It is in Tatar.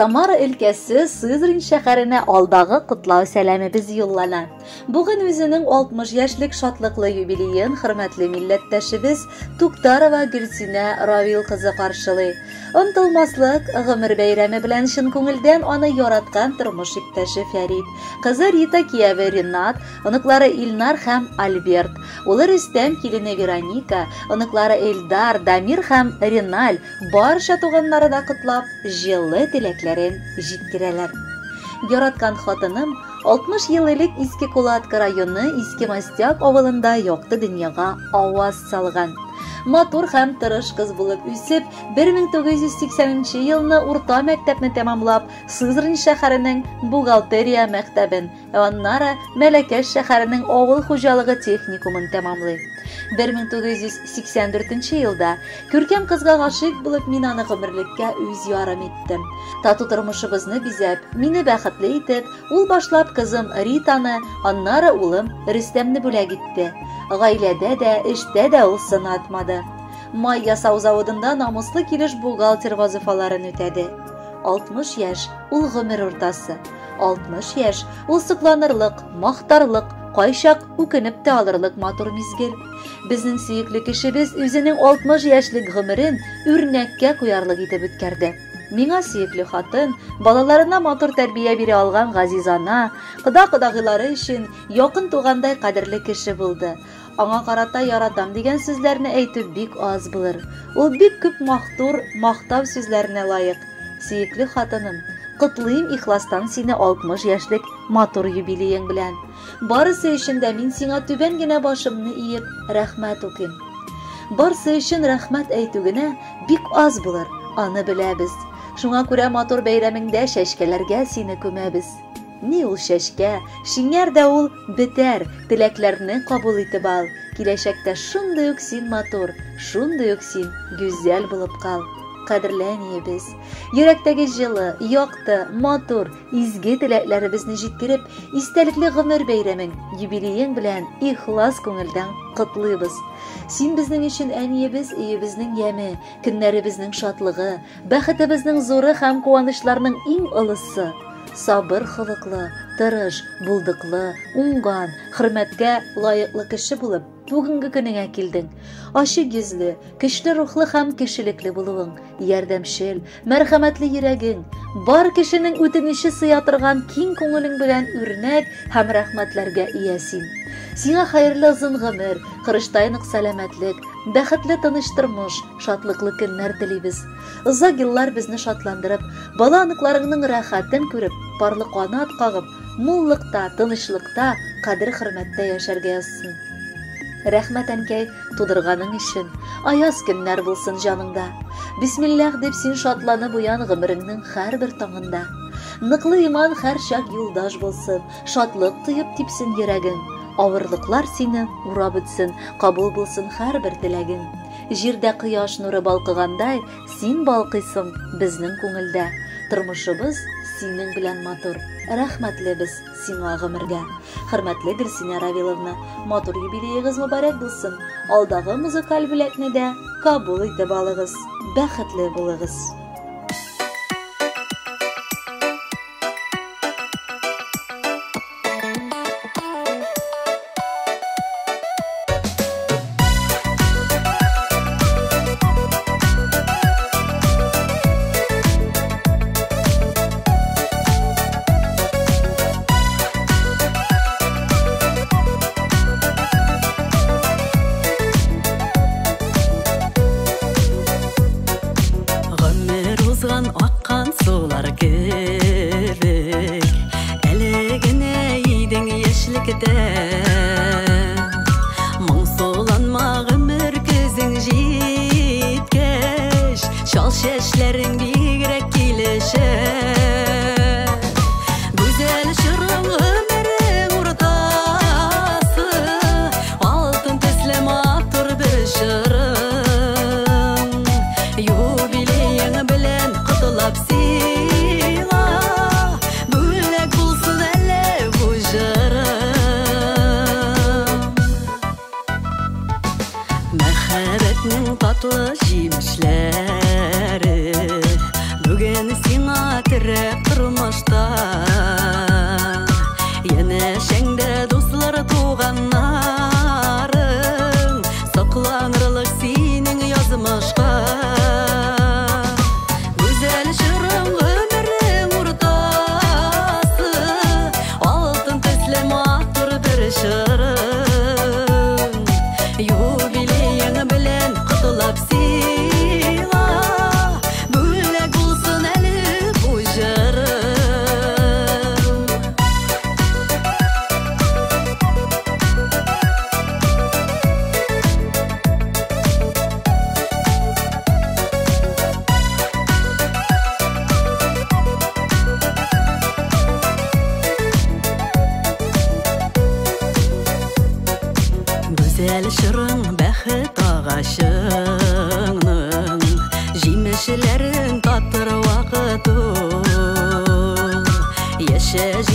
Самара өлкәсе Сызрань шәһәренә алдагы котлау сәламебез юллана. Бүген үзенең 60 яшьлек шатлыклы юбилеен хөрмәтле милләттәшебез Туктарова Гөлсинә Равил кызы каршылый. Онтылмаслык гомер бәйрәме белән чын күңелдән аны яраткан тормыш иптәше Фәрит, кызы Рита, кияве Ренат, оныклары Илнар һәм Альберт, улы Рөстәм, килене Вероника, оныклары Эльдар, Дамир һәм Реналь, барча туганнары да котлап, җылы теләкләрен җиткерәләр. Яраткан хатыным 60 ел элек Иске Кулатка районы Иске Мостяк авылында якты дөньяга аваз салган. Матур һәм тырыш кыз булып үсеп, 1980 елны урта мәктәпне тәмамлап, Сызрань шәһәренең бухгалтерия мәктәбен, ә аннары Мәләкәс шәһәренең авыл хуҗалыгы техникумын тәмамлый. 1984 елда күркәм кызга гашыйк булып, мин аны гомерлеккә үз ярым иттем. Тату тормышыбызны бизәп, мине бәхетле итеп, ул башлап кызым Ританы, аннары улым Рөстәмне бүләк итте. Гаиләдә дә, эштә дә ул сынатмады. Май ясау заводында намуслы килеш бухгалтер вазыйфаларын үтәде. 60 яшь ул гомер уртасы. 60 яшь ул сокланырлык, мактарлык, кайчак үкенеп тә алырлык матур мизгел. Безнең сөекле кешебез үзенең 60 яшьлек гомерен үрнәккә куярлык итеп үткәрде. Миңа сөекле хатын, балаларына матур тәрбия бирә алган газиз ана, кода-кодагыйлары өчен якын тугандай кадерле кеше булды. Аңа карата яратам дигән сүзләрне әйтү бик аз булыр. Ул бик күп мактур, мактау сүзләренә лаек. Сөекле хатыным, котлыйм ихластан сине 60 яшьлек матур юбилеең белән. Барысы өчен дә мин сиңа түбән генә башымны иеп, рәхмәт укыйм. Барсы өчен рәхмәт әйтү генә бик аз булыр, аны беләбез. Шуңа күрә матур бәйрәмеңдә чәчкәләргә сине күмәбез. Ни ул чәчкә, шиңәр дә ул бетәр, теләкләрне кабул итеп ал. Киләчәктә шундый ук син матур, шундый ук син гүзәл булып кал. Кадерле әниебез, йөрәктәге җылы, якты, матур, изге теләкләребезне җиткереп, истәлекле гомер бәйрәмең, юбилеең белән ихлас күңелдән котлыйбыз. Син безнең өчен әниебез, өебезнең яме, көннәребезнең шатлыгы, бәхетебезнең зуры һәм куанычларның иң олысы. Сабыр холыклы, тырыш, булдыклы, уңган, хөрмәткә лаеклы кеше булып, бүгенге көнеңә килдең. Ачык йөзле, көчле рухлы һәм кешелекле булуың, ярдәмчел, мәрхәмәтле йөрәгең, бар кешенең үтенече сыя торган киң күңелең белән үрнәк һәм рәхмәтләргә ия син. Сиңа хәерле озын гомер, корычтай нык сәламәтлек, бәхетле тыныч тормыш, шатлыклы көннәр телибез. Озак еллар безне шатландырып, бала оныкларыңның рәхәтен күреп, парлы канат кагып, муллыкта, тынычлыкта, кадер-хөрмәттә яшәргә язсын. Рәхмәт, әнкәй, тудырганың өчен. Аяз көннәр булсын җаныңда. Бисмиллах дип син шатланып уян гомереңнең һәрбер таңында. Ныклы иман һәрчак юлдаш булсын, шатлык тоеп типсен йөрәгең. Авырлыклар сине урап үтсен, кабул булсын һәрбер теләгең. Җирдә кояш нуры балкыгандай, син балкыйсың безнең күңелдә. Тормышыбыз синең белән матур. Рәхмәтле без сиңа гомергә. Хөрмәтле Гөлсинә Равиловна, матур юбилеегыз мөбарәк булсын. Алдагы музыкаль бүләкне дә кабул итеп алыгыз. Бәхетле булыгыз. Гомер узган аккан сулар кебек, әле генә идең яшьлектә. Моңсуланма гомер көзең җиткәч, чал чәчләрең бигрәк килешә. Гүзәл чорың гомерең уртасы, алтын төсле матур бер чорың. Юбилеең белән котлап сиңа, бүләк булсын әле бу җырым. Мәхәббәтнең татлы җимешләре тормышта. Янәшәңдә дуслар, туганнарың, сокланырлык синең язмышка. Гүзәл чорың, гомерең уртасы, алтын төсле матур бер чорың. Юбилеең белән котлап сиңа, бүләк булсын әле бу җырым. Гүзәл чорың, бәхет агачыңның җимешләрен татыр вакыт ул. Яшә.